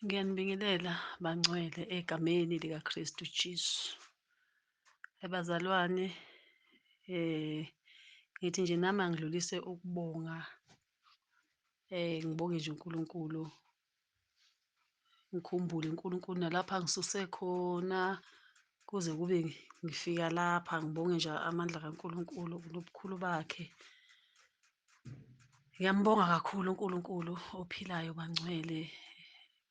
Ngiyanibingelela bangcwele egameni likaKristu Jesu. Bazalwane, ngithi nje nami angidlulise ukubonga, ngibonge nje uNkulunkulu, ngikhumbule uNkulunkulu nalapha angisuse khona kuze kube ngifika lapha, ngibonge nje amandla kaNkulunkulu nobukhulu bakhe. Ngiyambonga kakhulu uNkulunkulu ophilayo bangcwele,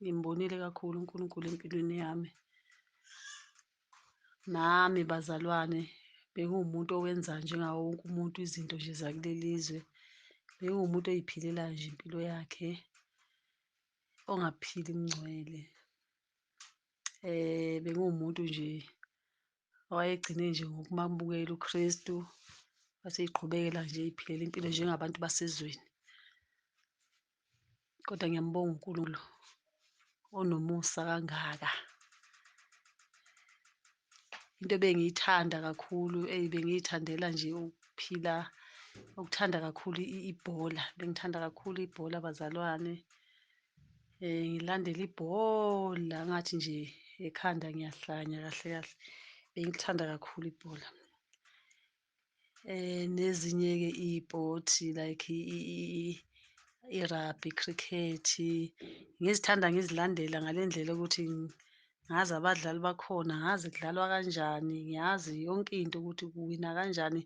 ngimbonile kakhulu uNkulunkulu empilweni yami. Nami bazalwane benguwumuntu owenza njengawo wonke umuntu izinto nje zakuleli zwe. Benguwumuntu oy'philelayo nje impilo yakhe, ongaphili mngcwele. Benguwumuntu nje owayegcine nje ngokumamukela uKristu, wasey'qhubekela nje ey'philela impilo njengabantu basezweni. Kodwa ngiyambonga uNkulunkulu onomusa kangaka. Into ebengiyithanda kakhulu, eyi bengiyithandela nje ukuphila, ukuthanda kakhulu ibhola, bengithanda kakhulu ibhola bazalwane. Ngilandele ibhola ngathi nje ekhanda ngiyahlanya kahle kahle, bengilithanda kakhulu ibhola. Nezinye-ke iy'poti like i-rugby, i-cricket, ngizithanda ngizilandela ngale ndlela yokuthi ngazi abadlali bakhona, ngazi kudlalwa kanjani, ngiyazi yonke into ukuthi kuwina kanjani,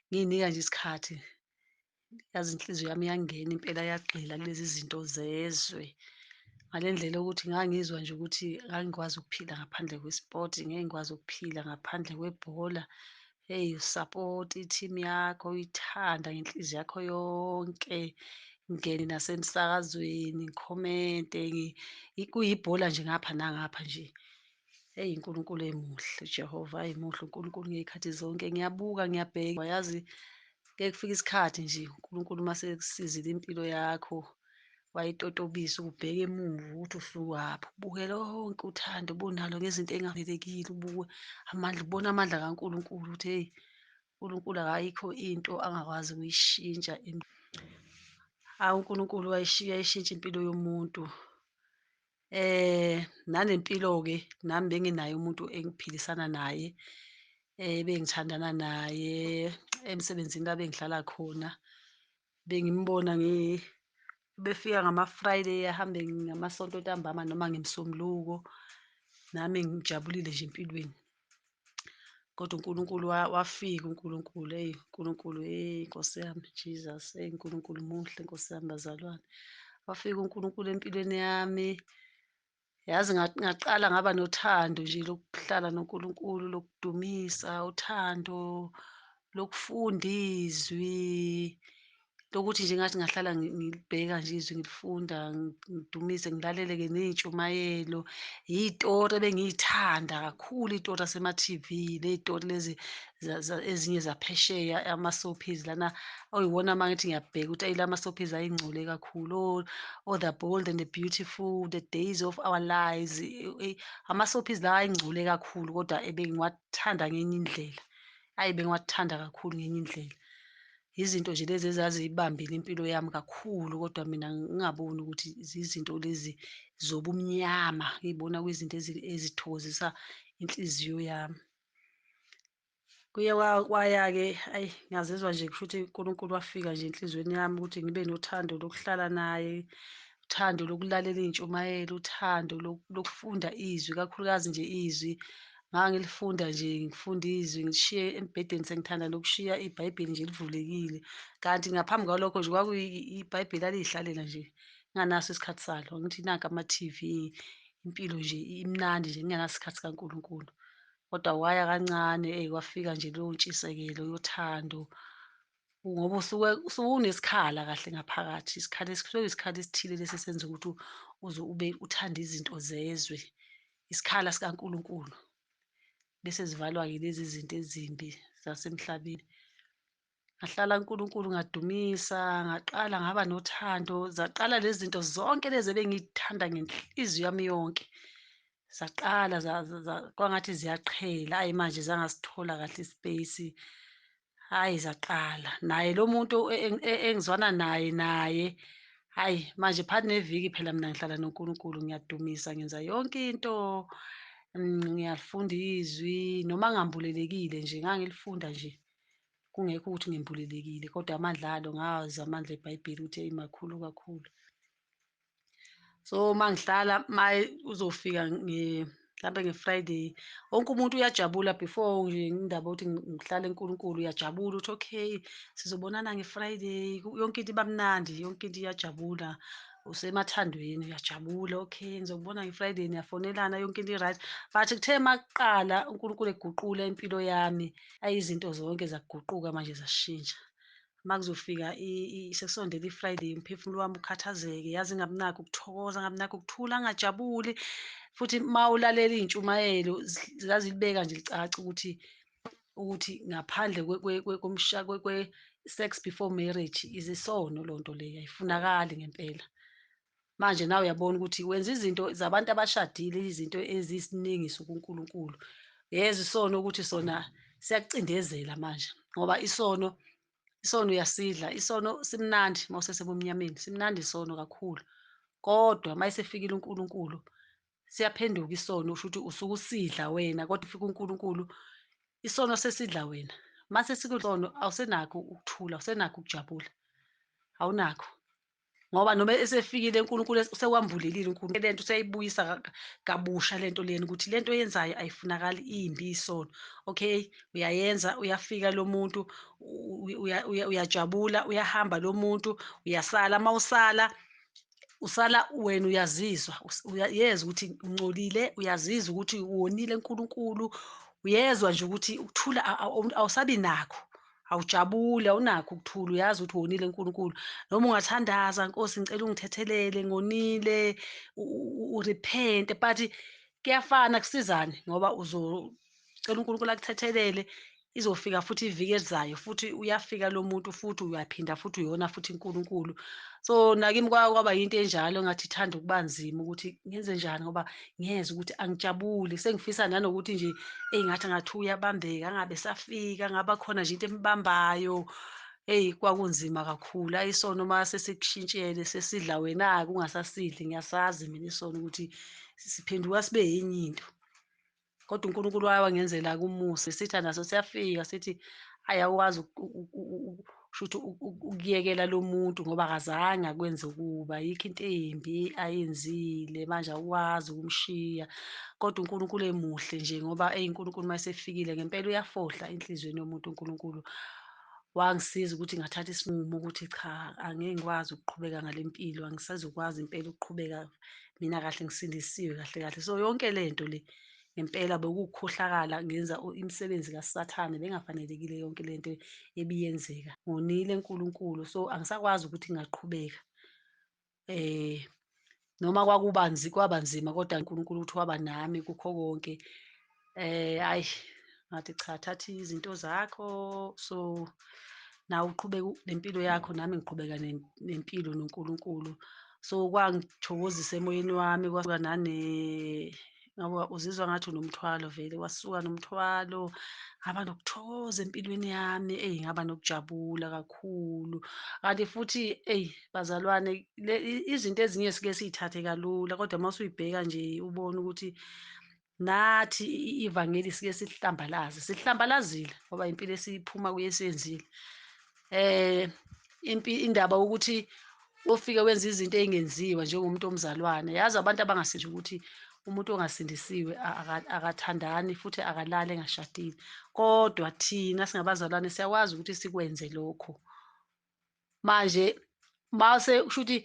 ngiy'nika nje isikhathi. Yazi inhliziyo yami yangena impela yagxila kulezi zinto zezwe. Ngale ndlela yokuthi ngangizwa nje ukuthi ngangikwazi ukuphila ngaphandle kwe-sport, ngeke ngikwazi ukuphila ngaphandle kwebhola. Hheyi usapota i-team yakho, uyithanda ngenhliziyo yakho yonke, ngingene nasemsakazweni ngikhomente, kuyibhola nje ngapha nangapha nje. Eyi uNkulunkulu emuhle uJehova, eyi muhle uNkulunkulu ngey'khathi zonke. Ngiyabuka ngiyabheka, yazi kuye kufike isikhathi nje uNkulunkulu uma sekusizile impilo yakho wayitotobisa ubheke emuva ukuthi usukaphi, ubuke lonke uthando obunalo ngezinto ey'ngafanelekile, ubuke amandla, ubone amandla kaNkulunkulu ukuthi hheyi uNkulunkulu akayikho into angakwazi ukuyishintsha. Hawu uNkulunkulu uyayishintsha impilo yomuntu. Nanempilo-ke nami benginaye umuntu engiphilisana naye, ebengithandana naye emsebenzini la bengihlala khona. Bengimbona befika ngama-Friday ahambe ngamaSonto ntambama noma ngeMsombuluko, nami ngijabulile nje empilweni. Kodwa uNkulunkulu wafika uNkulunkulu, eyi uNkulunkulu, eyi Nkosi yami Jesus, eyi uNkulunkulu muhle Nkosi yami bazalwane. Wafika uNkulunkulu empilweni yami, yazi ngaqala ngaba nothando nje lokuhlala noNkulunkulu, lokudumisa, uthando lokufunda izwi, lokuthi nje ngathi ngahlala ngilibheka nje izwi ngilifunda, ngidumise, ngilalele-ke ney'ntshumayelo. Iy'tori ebengiy'thanda kakhulu, iy'tori zasema-T_V, ney'tori lezi ezinye zaphesheya, ama-soapies lana oyiwona uma ngithi ngiyabheka ukuthi ayi lama-soapies ayingcole kakhulu, o-The Bold and the Beautiful, The Days of Our Lives, ama-soapies lawa ayingcole kakhulu kodwa ebengiwathanda ngenye indlela. Ayi bengiwathanda kakhulu ngenye indlela. Izinto nje lezi ezaziyibambile impilo yami kakhulu kodwa mina ngingaboni ukuthi zizinto lezi zobumnyama, ngiy'bona kuyizinto ezithokozisa inhliziyo yami. Kuye kwaya-ke ayi ngazizwa nje kushuthi uNkulunkulu wafika nje enhliziyweni yami ukuthi ngibe nothando lokuhlala naye, uthando lokulalela iy'ntshumayelo, uthando lokufunda izwi, ikakhulukazi nje izwi. Ngangilifunda nje ngifunda izwi ngishiye embhedeni sengithanda nokushiya iBhayibheli nje livulekile. Kanti ngaphambi kwalokho nje iBhayibheli laliy'hlalela nje nginganaso isikhathi salo. Ngithi nanka ama-T_V, impilo nje imnandi nje ngingenaso isikhathi sikaNkulunkulu. Kodwa kwaya kancane eyi kwafika nje leyo ntshisekelo yothando ngoba usuke usuke unesikhala kahle ngaphakathi, isikhala kusuke isikhala esithile lesi esenza ukuthi uze ube uthande izinto zezwe, isikhala sikaNkulunkulu. Bese zivalwa-ke lezi zinto ezimbi zasemhlabeni. Ngahlala uNkulunkulu ngadumisa, ngaqala ngaba nothando, zaqala lezi zinto zonke lezi ebengiy'thanda ngenhliziyo yami yonke. Zaqala kwangathi ziyaqhela, ayi manje zangasithola kahle i-space. Hhayi zaqala, naye lo muntu engizwana naye naye, Hhayi, manje phakathi neviki phela mina ngihlala noNkulunkulu, ngiyadumisa, ngenza yonke into, ngiyalifunda izwi noma ngambulelekile nje ngangilifunda nje kungekho ukuthi ngembulelekile kodwa amandla alo ngazi amandla eBhayibheli ukuthi eyi makhulu kakhulu. So mangihlala maye uzofika mhlampe nge-Friday, wonke umuntu uyajabula before nje indaba yokuthi ngihlale uNkulunkulu uyajabula ukuthi okay sizobonana nge-Friday, yonke into iba mnandi, yonke into iyajabula, usemathandweni uyajabula, okay ngizokubona nge-Friday, niyafonelana yonke into i-right. But kuthe makuqala uNkulunkulu eguqula impilo yami, ayi izinto zonke zaguquka manje zashintsha. Makuzofika sekusondele i-Friday, umphefumulo wami ukhathazeke, yazi ngingabinakho ukuthokoza, ngingabinakho ukuthula, ngingajabuli. Futhi uma ulalela iy'ntshumayelo zazilibeka nje licace ukuthi ngaphandle kwe-sex before marriage is isono loo nto leyo, ayifunakali ngempela. Manje nawe uyabona ukuthi wenza izinto zabantu abashadile, izinto eziyisiningiso kuNkulunkulu. Yeza isono ukuthi sona siyakucindezela manje, ngoba isono uyasidla, isono simnandi uma usesebumnyameni, simnandi isono kakhulu. Kodwa uma esefikile uNkulunkulu siyaphenduka isono, usho ukuthi usuke usidla wena, kodwa ufika uNkulunkulu isono sesidla wena. Mase sikusono awusenakho ukuthula, awusenakho ukujabula, awunakho. Ngoba noma esefikile uNkulunkulu usekwambulelile uNkulunkulu lento, useyibuyisa kabusha lento lena ukuthi lento oyenzayo ayifunakali, imbi isono. Okay, uyayenza, uyafika lo muntu, uyajabula, uyahamba lo muntu, uyasala. Uma usala, usala wena uyazizwa, uyezwa ukuthi ungcolile, uyazizwa ukuthi wonile uNkulunkulu, uyezwa nje ukuthi ukuthula awusabi nakho. Awujabuli, awunakho ukuthula, uyazi ukuthi wonile uNkulunkulu. Noma ungathandaza, Nkosi ngicela ungithethelele, ngonile, urepente, but kuyafana kusizane ngoba uzocela uNkulunkulu akuthethelele, izofika futhi iviki elizayo futhi uyafika lo muntu futhi uyaphinda futhi uyona futhi uNkulunkulu. So nakimi kwaba yinto enjalo engathi ithanda ukuba nzima ukuthi ngenze njani ngoba ngiyezwa ukuthi angijabuli, sengifisa nanokuthi nje eyi ngathi ngathi uyabambeka angabe safika, ngaba khona nje into embambayo. Eyi kwakunzima kakhulu. Ayi isono uma sesikushintshele sesidla wena-ke ungasasidli, ngiyasazi mina isono ukuthi siphenduka sibe yenye into. Kodwa uNkulunkulu waye wangenzela umusa, sitha naso siyafika sithi ayi awukwazi kusho ukuthi ukuyekela lo muntu ngoba akazange akwenze ukuba, ayikho into embi ayenzile, manje awukwazi ukumshiya. Kodwa uNkulunkulu emuhle nje ngoba eyi uNkulunkulu uma esefikile ngempela uyafohla enhliziyweni yomuntu. uNkulunkulu wangisiza ukuthi ngathatha isinqumo ukuthi cha, angeke ngikwazi ukuqhubeka ngale mpilo, angisazukwazi impela ukuqhubeka mina kahle ngisindisiwe kahle kahle. So yonke le nto le ngempela bekukukhohlakala, ngenza imisebenzi kaSathane, bengafanelekile yonke lento ebiyenzeka. Ngonile uNkulunkulu, so angisakwazi ukuthi ngingaqhubeka. Noma kwaba nzima kodwa uNkulunkulu uthi waba nami kukho konke. Ayi ngathi cha, thatha izinto zakho, so nawe uqhubeke nempilo yakho, nami ngiqhubeka nempilo noNkulunkulu. So kwangithokozisa emoyeni wami, kwasuka nane ngoba uzizwa ngathi unomthwalo vele, wasuka nomthwalo, ngaba nokuthokoza empilweni yami, eyi ngaba nokujabula kakhulu. Kanti futhi eyi bazalwane, izinto ezinye sike siy'thathe kalula, kodwa uma usuyibheka nje ubone ukuthi nathi ivangeli sike silihlambalaze, silihlambalazile ngoba impilo esiphuma kuye esiyenzile. Indaba ukuthi ufike wenza izinto ey'ngenziwa njengomuntu omzalwane, yazi abantu abangasinje ukuthi umuntu ongasindisiwe akathandani futhi akalali engashadile. Kodwa thina singabazalwane siyakwazi ukuthi sikwenze lokho. Manje mase kusho ukuthi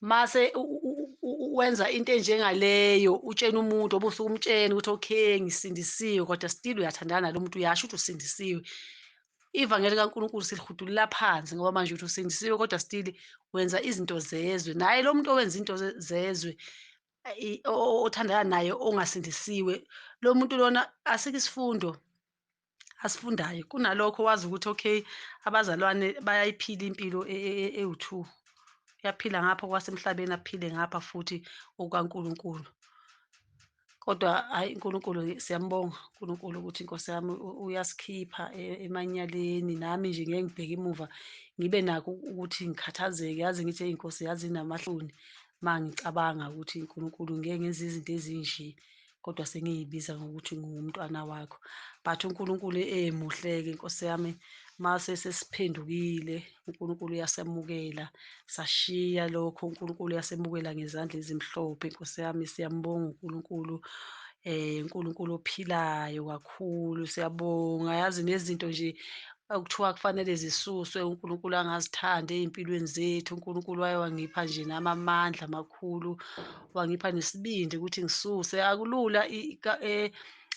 mase wenza into enjengaleyo, utshena umuntu obusuke umtshena ukuthi okay ngisindisiwe, kodwa still uyathandana nalo muntu, uyasho ukuthi usindisiwe. Ivangeli kaNkulunkulu silihudulula phansi ngoba manje uthi usindisiwe kodwa still wenza izinto zezwe. Naye lo muntu owenza into zezwe othandana naye ongasindisiwe, lo muntu lona asikho isifundo asifundayo. Kunalokho wazi ukuthi okay abazalwane bayayiphila impilo ewu-2, uyaphila ngapha kwasemhlabeni, aphile ngapha futhi okaNkulunkulu. Kodwa hhayi, uNkulunkulu siyambonga uNkulunkulu ukuthi Nkosi yami uyasikhipha emanyaleni. Nami nje ngeke ngibheke emuva ngibe nakho ukuthi ngikhathazeke, yazi ngithi eyi Nkosi, yazi inamahloni uma ngicabanga ukuthi uNkulunkulu ngeke ngenze izinto ezinje, kodwa sengiyibiza ngokuthi ngumntwana wakho. But uNkulunkulu emuhle-ke Nkosi yami, mase sesiphendukile uNkulunkulu uyasemukela, sashiya lokho, uNkulunkulu uyasemukela ngezandla ezimhlophe Nkosi yami. Siyambonga uNkulunkulu, uNkulunkulu ophilayo kakhulu, siyabonga. Yazi nezinto nje okuthiwa kufanele zisuswe uNkulunkulu angazithandi ey'mpilweni zethu, uNkulunkulu waye wangipha nje nami amandla amakhulu, wangipha nesibindi ukuthi ngisuse. Akulula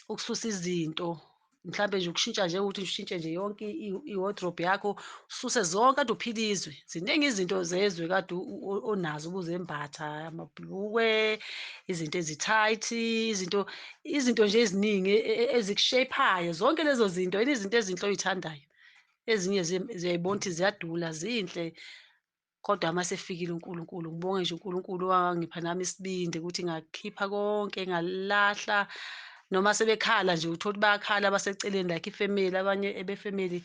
ukususa izinto, mhlambe nje ukushintsha nje ukuthi ushintshe nje yonke i-wardrobe yakho, ususe zonke kade uphila izwe. Ziningi izinto zezwe kade onazo ubuzembatha, amabhlukwe, izinto ezi-tight, izinto nje eziningi ezikushape-ayo, zonke lezo zinto, izinto ezinhle oyithandayo. Ezinye ziyayibona ukuthi ziyadula, zinhle, kodwa uma sefikile uNkulunkulu, ngibonge nje uNkulunkulu wangipha nami isibindi ukuthi ngakhipha konke, ngalahla. Noma sebekhala nje uthola ukuthi bayakhala abaseceleni, like ifemeli, abanye ebefemeli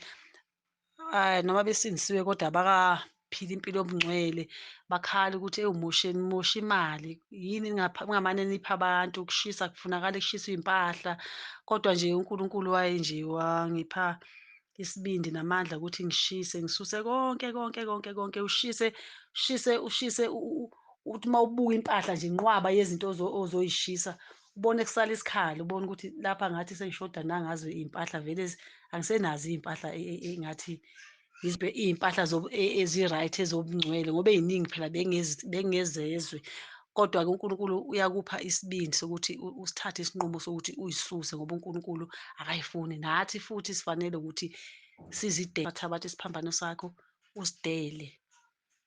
noma besindisiwe kodwa abakaphili impilo yobungcwele, bakhala ukuthi ewu mosheni, nimosha imali, yini ningamane niphe abantu, ukushisa kufunakala kushiswe iy'mpahla. Kodwa nje uNkulunkulu waye nje wangipha isibindi namandla ukuthi ngishise, ngisuse konke konke konke konke, ushise ushise ushise, uthi uma ubuka impahla nje inqwaba yezinto ozoyishisa, ubone kusala isikhala, ubone ukuthi lapha ngathi sengishoda nangazo iy'mpahla, vele angisenazo iy'mpahla engathi iy'mpahla ezi-right ezobungcwele, ngoba ey'ningi phela bengezezwe. Kodwa-ke uNkulunkulu uyakupha isibindi sokuthi usithathe isinqumo sokuthi uyisuse, ngoba uNkulunkulu akayifuni. Nathi futhi sifanele ukuthi sizidele, thabatha isiphambano sakho usidele,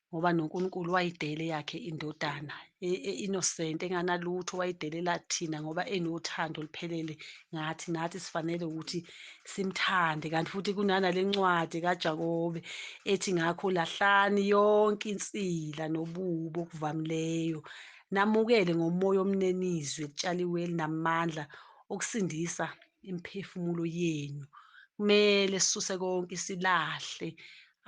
ngoba noNkulunkulu wayidela eyakhe indodana e-innocent enganalutho, wayidelela thina ngoba enothando oluphelele ngathi. Nathi sifanele ukuthi simthande. Kanti futhi kunanale ncwadi kaJakobe ethi ngakho lahlani yonke insila nobubi okuvamileyo, namukele ngomoya omnene izwi elitshaliwe elinamandla okusindisa imiphefumulo yenu. Kumele sisuse konke, silahle.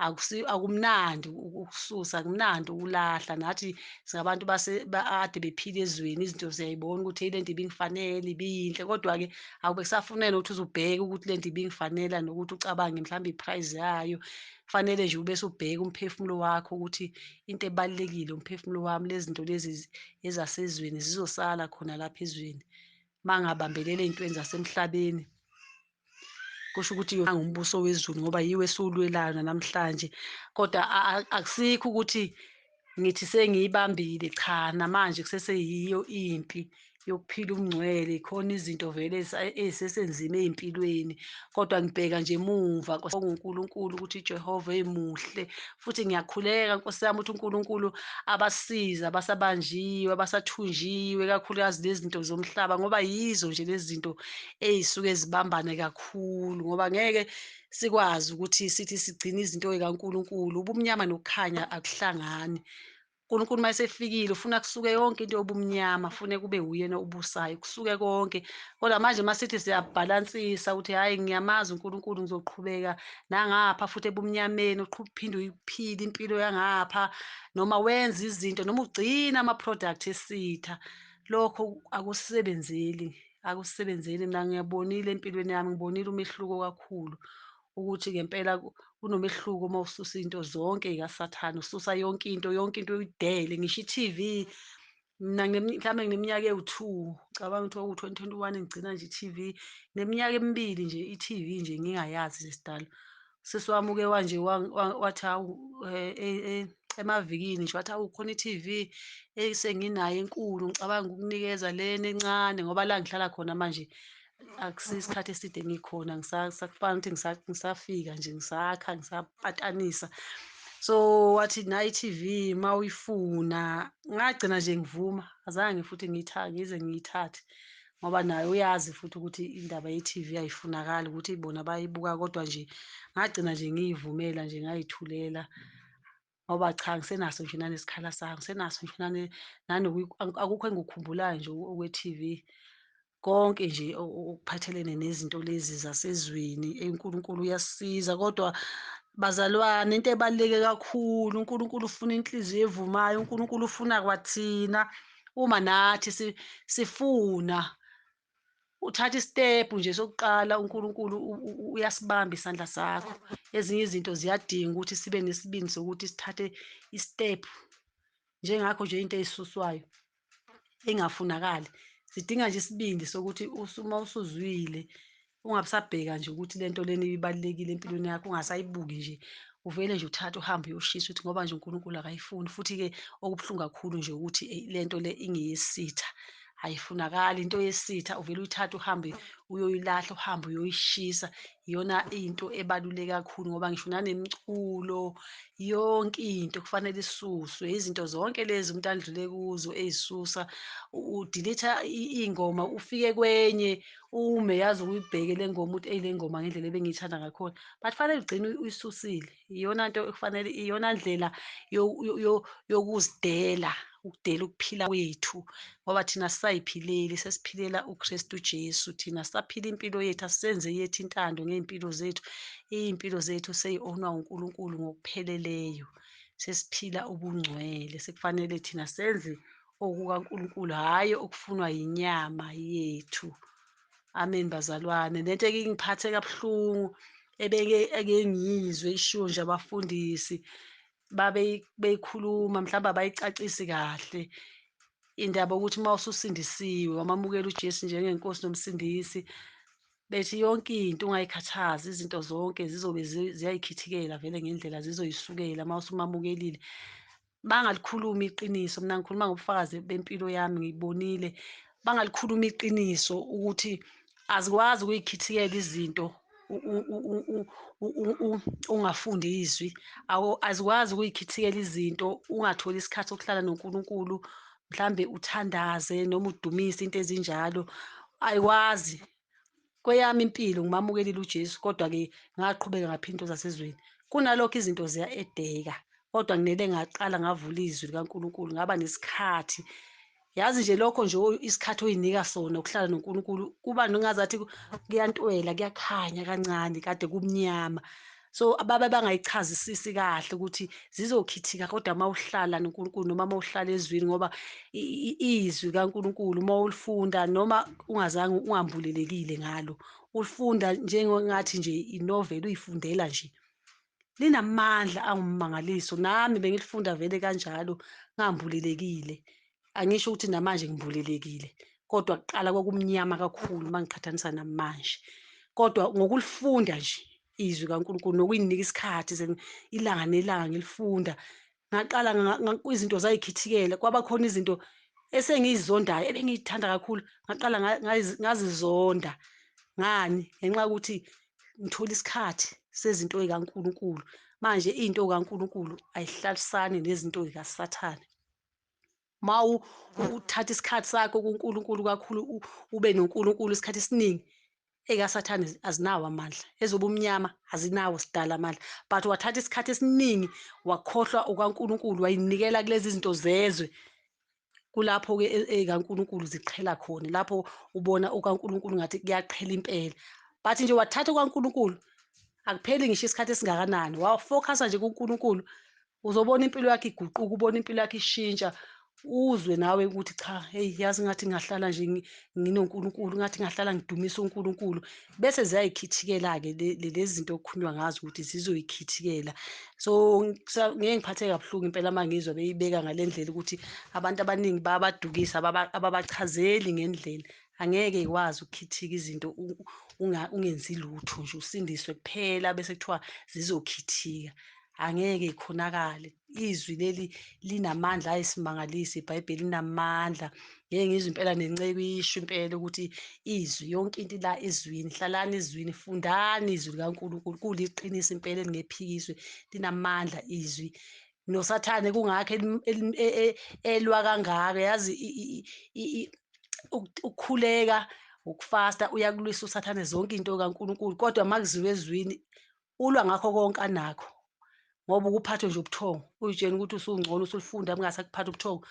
Akumnandi ukususa, akumnandi ukulahla. Nathi singabantu ade bephila ezweni, izinto siyayibona ukuthi hey, lento ibingifanele, ibiyinhle, kodwa-ke akube kusafuneka ukuthi uze ubheke ukuthi lento ibingifanela, nokuthi ucabange mhlawumbe i-price yayo. Kufanele nje ube usubheka umphefumulo wakho ukuthi into ebalulekile umphefumulo wami, lezi zinto lezi ezasezweni zizosala khona lapha ezweni. Uma ngingabambelela ey'ntweni zasemhlabeni, kusho ukuthi ngumbuso wezulu, ngoba yiwo esiwulwelayo namhlanje. Kodwa akusikho ukuthi ngithi sengiyibambile, cha, namanje kuseseyiyo impi yokuphila ubungcwele. Khona izinto vele ey'sesenzima ey'mpilweni, kodwa ngibheka nje emuva uNkulunkulu ukuthi Jehova emuhle. Futhi ngiyakhuleka Nkosi yami ukuthi uNkulunkulu abasize abasabanjiwe, abasathunjiwe, kakhulukazi lezi zinto zomhlaba, ngoba yizo nje lezi zinto ey'suke zibambane kakhulu, ngoba ngeke sikwazi ukuthi sithi sigcine izinto zikaNkulunkulu. Ubumnyama nokukhanya akuhlangani. uNkulunkulu uma esefikile ufuna kusuke yonke into yobumnyama, fune kube uyena obusayo, kusuke konke. Kodwa manje uma sithi siyabhalansisa ukuthi hhayi, ngiyamazi uNkulunkulu, ngizoqhubeka nangapha futhi ebumnyameni, uphinde uyiphile impilo yangapha, noma wenze izinto, noma ugcine ama-product esitha, lokho akusebenzeli, akusebenzeli. Mina ngiyabonile empilweni yami, ngibonile umehluko kakhulu, ukuthi ngempela kunomehluko uma ususa into zonke y'kaSathane, ususa yonke into, yonke into uyidele, ngisho i-TV. Mina mhlawumbe ngineminyaka ewu-2, ngicabanga ukuthi kwakuwu-2021 ngigcina nje i-TV, neminyaka emibili nje i-TV nje ngingayazi nje sidalo. Usisi wami uke wanje wathi hawu, emavikini nje wathi hawu, khona i-TV esenginayo enkulu, ngicabanga ukukunikeza lena encane, ngoba la ngihlala khona manje akusiyo isikhathi eside ngikhona, ngisakufana ukuthi ngisafika nje, ngisakha, ngisapatanisa. So wathi nayi i-TV uma uyifuna, ngagcina nje ngivuma, azange futhi ngize ngiyithathe, ngoba naye uyazi futhi ukuthi indaba ye-TV ayifunakali ukuthi bona bayibuka, kodwa nje ngagcina nje ngiyivumela nje, ngayithulela, ngoba cha, ngisenaso nje nanesikhala sami, ngisenaso nje akukho engikukhumbulayo nje okwe-TV. Konke nje okuphathelene nezinto lezi zasezweni, uNkulunkulu uyasisiza. Kodwa bazalwane, into ebaluleke kakhulu, uNkulunkulu ufuna inhliziyo evumayo, uNkulunkulu ufuna kwathina uma nathi sifuna uthatha isitephu nje sokuqala, uNkulunkulu uyasibamba isandla sakho. Ezinye izinto ziyadinga ukuthi sibe nesibindi sokuthi sithathe isitephu, njengakho nje into eyisuswayo engafunakali, sidinga nje isibindi sokuthi uma usuzwile ungabusabheka nje ukuthi lento lena ibalulekile empilweni yakho, ungasayibuki nje, uvele nje uthathe uhambe uyoshisa uthi ngoba nje uNkulunkulu akayifuni. Futhi-ke okubuhlungu kakhulu nje ukuthi lento le ingeyesitha, ayifunakali into yesitha, uvele uyithathe uhambe uyoyilahla, uhambe uyoyishisa. Iyona into ebaluleke kakhulu, ngoba ngisho nanemculo, yonke into kufanele isuswe. Izinto zonke lezi umuntu andlule kuzo ey'susa, udelete iy'ngoma, ufike kwenye ume yazi uyibheke le ngoma uthi eyi le ngoma ngendlela ebengiyithanda ngakhona, but fanele ugcine uyisusile. Iyona nto ekufanele, iyona ndlela yokuzidela, ukudela ukuphila kwethu, ngoba thina sisayiphileli, sesiphilela uKristu Jesu. Thina sisaphila impilo yethu, asisenze yethu intando ngey'mpilo zethu. Iy'mpilo zethu seyi-ownwa uNkulunkulu ngokupheleleyo, sesiphila ubungcwele. Sekufanele thina senze okukaNkulunkulu, hhayi okufunwa yinyama yethu. Amen bazalwane. Lento ekingiphathe kabuhlungu ebeke eke ngiyizwe ishiwo nje abafundisi babe beyikhuluma, mhlawumbe abayicacisi kahle indaba ukuthi uma ususindisiwe wamamukela uJesu njengenkosi nomsindisi, bethi yonke into ungayikhathazi, izinto zonke zizobe ziyayikhithikela vele ngendlela zizoyisukela uma usumamukelile. Bangalikhulumi iqiniso, mina ngikhuluma ngobufakazi bempilo yami, ngiyibonile. Bangalikhulumi iqiniso ukuthi azikwazi ukuyikhithikela izinto ungafundi izwi, azikwazi ukuyikhithikela izinto ungatholi isikhathi sokuhlala noNkulunkulu, mhlambe uthandaze noma udumise into ezinjalo. Ayikwazi. Kweyami impilo ngimamukelile uJesu, kodwa-ke ngaqhubeka ngaphila into zasezweni. Kunalokho izinto ziya-edeka, kodwa nginele ngaqala ngavula izwi likaNkulunkulu, ngaba nesikhathi. Yazi nje lokho nje isikhathi oyinika sona ukuhlala noNkulunkulu, kuba nongazathi kuyantwela, kuyakhanya kancane, kade kumnyama. So ababe bangayichazisisi kahle ukuthi zizokhithika, kodwa uma uhlala noNkulunkulu noma uma uhlala ezwini, ngoba izwi kaNkulunkulu uma ulifunda noma ungazange ungambulelekile ngalo, ulifunda njengongathi nje inoveli uyifundela nje, linamandla angummangaliso. Nami bengilifunda vele kanjalo ngambulelekile. Angisho ukuthi namanje ngibulelekile, kodwa kuqala kwakumnyama kakhulu uma ngiqhathanisa namanje. Kodwa ngokulifunda nje izwi kaNkulunkulu nokuyinika isikhathi ilanga nelanga ngilifunda, ngaqala izinto zayikhithikela, kwaba khona izinto esengiyizondayo ebengiyithanda kakhulu, ngaqala ngazizonda. Ngani? Ngenxa yokuthi ngithola isikhathi sezinto zikaNkulunkulu. Manje into kaNkulunkulu ayihlalisani nezinto zikaSathane. Ma uthatha isikhathi sakho kuNkulunkulu kakhulu, ube noNkulunkulu isikhathi esiningi, ekaSathane azinawo amandla, ezobumnyama azinawo sidala amandla. But wathatha isikhathi esiningi wakhohlwa ukaNkulunkulu, wayinikela kulezi zinto zezwe, kulapho-ke ey'kaNkulunkulu ziqhela khona, lapho ubona ukaNkulunkulu ngathi kuyaqhela impela. But nje wathatha ukaNkulunkulu, akupheli ngisho isikhathi esingakanani, wafokhasa nje kuNkulunkulu, uzobona impilo yakho iguquka, ubona impilo yakho ishintsha, uzwe nawe ukuthi cha, hey, yazi ngathi ngingahlala nje nginoNkulunkulu, ngathi ngingahlala ngidumisa uNkulunkulu. Bese ziyayikhithikela-ke lezi zinto okukhulunywa ngazo ukuthi zizoyikhithikela. So ngeke ngiphatheke kabuhlungu impela uma ngizwa beyibeka ngale ndlela ukuthi abantu abaningi bayabadukisa, ababachazeli ngendlela. Angeke ikwazi ukukhithika izinto ungenzi lutho nje, usindiswe kuphela bese kuthiwa zizokhithika. Angeke ikhonakale. Izwi leli linamandla ayisimangaliso, iBhayibheli linamandla. Ngeke ngizwe impela nenceku isho impela ukuthi izwi, yonke into ila ezwini, hlalani ezwini, fundani izwi likaNkulunkulu, kuliqiniso impela elingephikiswe, linamandla izwi. NoSathane kungakho elwa kangaka, yazi ukukhuleka, ukufasta, uyakulwisa uSathane zonke into kaNkulunkulu, kodwa makuziwe ezwini ulwa ngakho konke anakho, ngoba ukuphathwe nje ubuthongo, uyitshena ukuthi usungcono, usulifunda bungasakuphatha ubuthongo,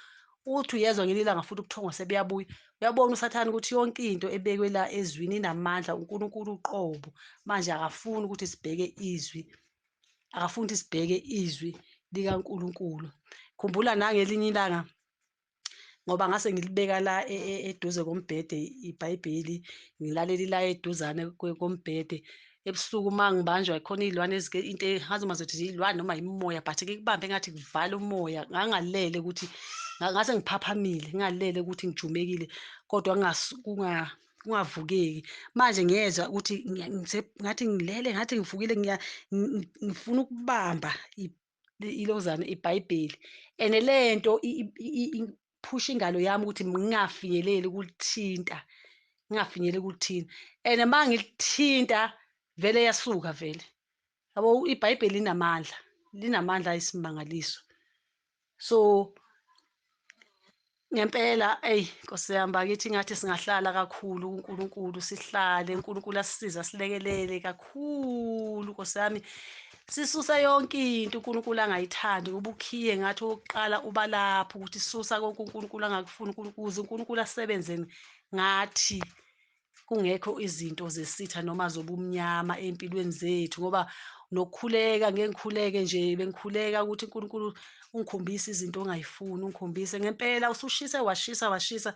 Uthi uyezwa ngelinye ilanga futhi ubuthongo sebuyabuya. Uyabona uSathane ukuthi yonke into ebekwe la ezwini inamandla uNkulunkulu uqobo. Manje akafuni ukuthi sibheke izwi, akafuni ukuthi sibheke izwi likaNkulunkulu. Khumbula nangelinye ilanga, ngoba ngase ngilibeka la eduze kombhede iBhayibheli, ngilaleli la eduzane kombhede. Ebusuku uma ngibanjwa khona iy'lwane into ngazi uma zothi iy'lwane noma imimoya, but ngikubambe engathi kuvala umoya. Ngangalele ukuthi ngase ngiphaphamile, ngingalele ukuthi ngijumekile, kodwa kungavukeki. Manje ngiyezwa ukuthi ngathi ngilele, ngathi ngivukile, ngifuna ukubamba ilozana iBhayibheli. And le nto iphusha ingalo yami ukuthi ngingafinyeleli ukulithinta, ngingafinyeleli ukulithinta. And uma ngilithinta vele yasuka vele. Yabo, iBhayibheli linamandla, linamandla ayisimangaliso. So ngempela, eyi Nkosi yami bakithi, ngathi singahlala kakhulu kuNkulunkulu, sihlale uNkulunkulu asisize, asilekelele kakhulu Nkosi yami, sisuse yonke into uNkulunkulu angayithandi, ngoba ukhiye ngathi okokuqala uba lapho ukuthi sisusa konke uNkulunkulu angakufuni, ukuze uNkulunkulu asebenze ngathi, kungekho izinto zesitha noma zobumnyama ey'mpilweni zethu. Ngoba nokukhuleka, ngeke ngikhuleke nje, bengikhuleka ukuthi uNkulunkulu ungikhombise izinto ongayifuni, ungikhombise ngempela. Usushise washisa washisa,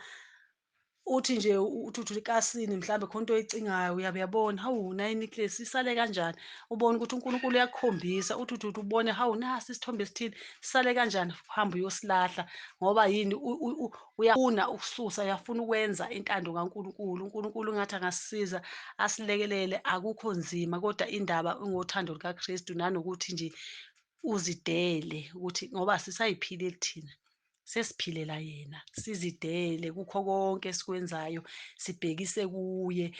uthi nje uthi uthi ikasini mhlambe khona into oyicingayo, uyabe uyabona, hawu nayi necklace isale kanjani, ubone ukuthi uNkulunkulu uyakukhombisa, uthi uthi ubone, hawu nasi isithombe esithile sisale kanjani, uhambe uyosilahla. Ngoba yini? Uyafuna ukususa, uyafuna ukwenza intando kaNkulunkulu. uNkulunkulu ngathi angasisiza asilekelele, akukho nzima, kodwa indaba ingothando lukaKristu, nanokuthi nje uzidele, ukuthi ngoba sisayiphileli thina, sesiphilela yena, sizidele kukho konke esikwenzayo, sibhekise kuye.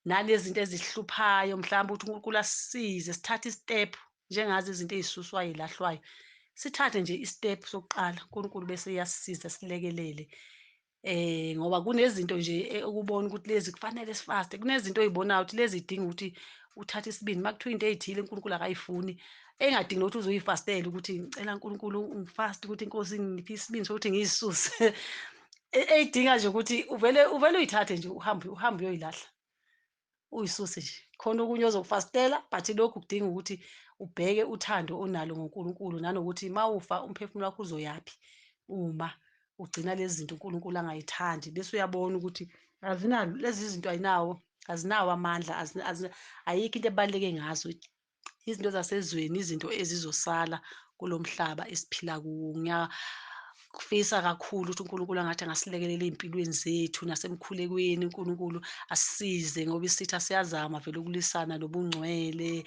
Nalezi zinto ezihluphayo mhlawumbe ukuthi uNkulunkulu asisize sithathe istep, njengazi izinto ey'suswayo ey'lahlwayo, sithathe nje istep sokuqala, uNkulunkulu bese iyasisiza silekelele. Ngoba kunezinto nje ukubona ukuthi lezi kufanele sifaste, kunezinto oyibonayo ukuthi lezi zidinga ukuthi uthathe isibindi. Uma kuthiwa into ey'thile uNkulunkulu akayifuni, engadingi nokuthi uze uyifastele ukuthi ngicela uNkulunkulu ngifaste ukuthi inkosi ngiphe isibindi sokuthi ngiyisuse, eyidinga nje ukuthi uvele uvele uyithathe nje, uhambe uhambe uyoyilahla, uyisuse nje. Khona okunye ozokufastela, but lokhu kudinga ukuthi ubheke uthando onalo ngoNkulunkulu, nanokuthi uma ufa umphefumulo wakho uzoyaphi uma ugcina lezi zinto uNkulunkulu angayithandi. Bese uyabona ukuthi azinalo lezi zinto, ayinawo, azinawo amandla, ayikho into ebaluleke ngazo. Izinto zasezweni, izinto ezizosala kulo mhlaba esiphila kuwo. Ngiyakufisa kakhulu ukuthi uNkulunkulu angathi angasilekelela ey'mpilweni zethu nasemkhulekweni, uNkulunkulu asisize, ngoba isitha siyazama vele ukulwisana nobungcwele.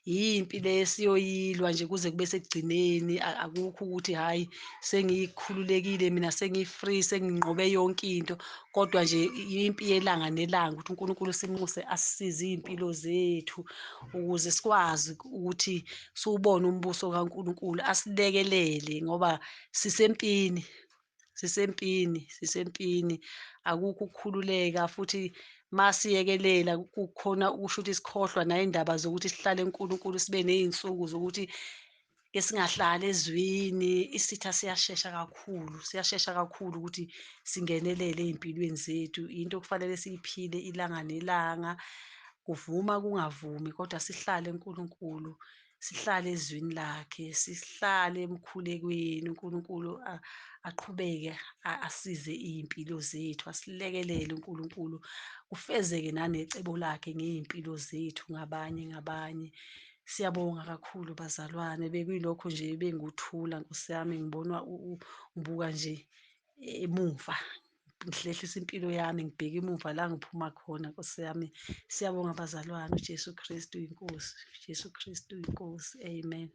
Yimpi le esiyoyilwa nje kuze kube sekugcineni. Akukho ukuthi hhayi sengikhululekile mina, sengi-free, senginqobe yonke into, kodwa nje impi yelanga nelanga, ukuthi uNkulunkulu simnxuse asisize iy'mpilo zethu ukuze sikwazi ukuthi siwubone umbuso kaNkulunkulu, asilekelele, ngoba sisempini, sisempini, sisempini, akukho ukukhululeka. Futhi masiyekelela kukhona ukusho ukuthi sikhohlwa nayindaba zokuthi sihlale eNkulunkulu, sibe ney'nsuku zokuthi ke singahlali ezwini. Isitha siyashesha kakhulu, siyashesha kakhulu ukuthi singenelele ey'mpilweni zethu. Into okufanele siyiphile ilanga nelanga, kuvuma kungavumi, kodwa sihlale eNkulunkulu, sihlale ezwini lakhe, sihlale emkhulekweni. uNkulunkulu aqhubeke asize iy'mpilo zethu, asilekelele uNkulunkulu, kufezeke nanecebo lakhe ngey'mpilo zethu ngabanye ngabanye. Siyabonga kakhulu bazalwane, bekuyilokho nje benguthula Nkosi yami, ngibona ngibuka nje emuva, ngihlehlisa impilo yami, ngibheke emuva la ngiphuma khona Nkosi yami. Siyabonga bazalwane, uJesu Kristu inkosi, uJesu Kristu inkosi. Amen.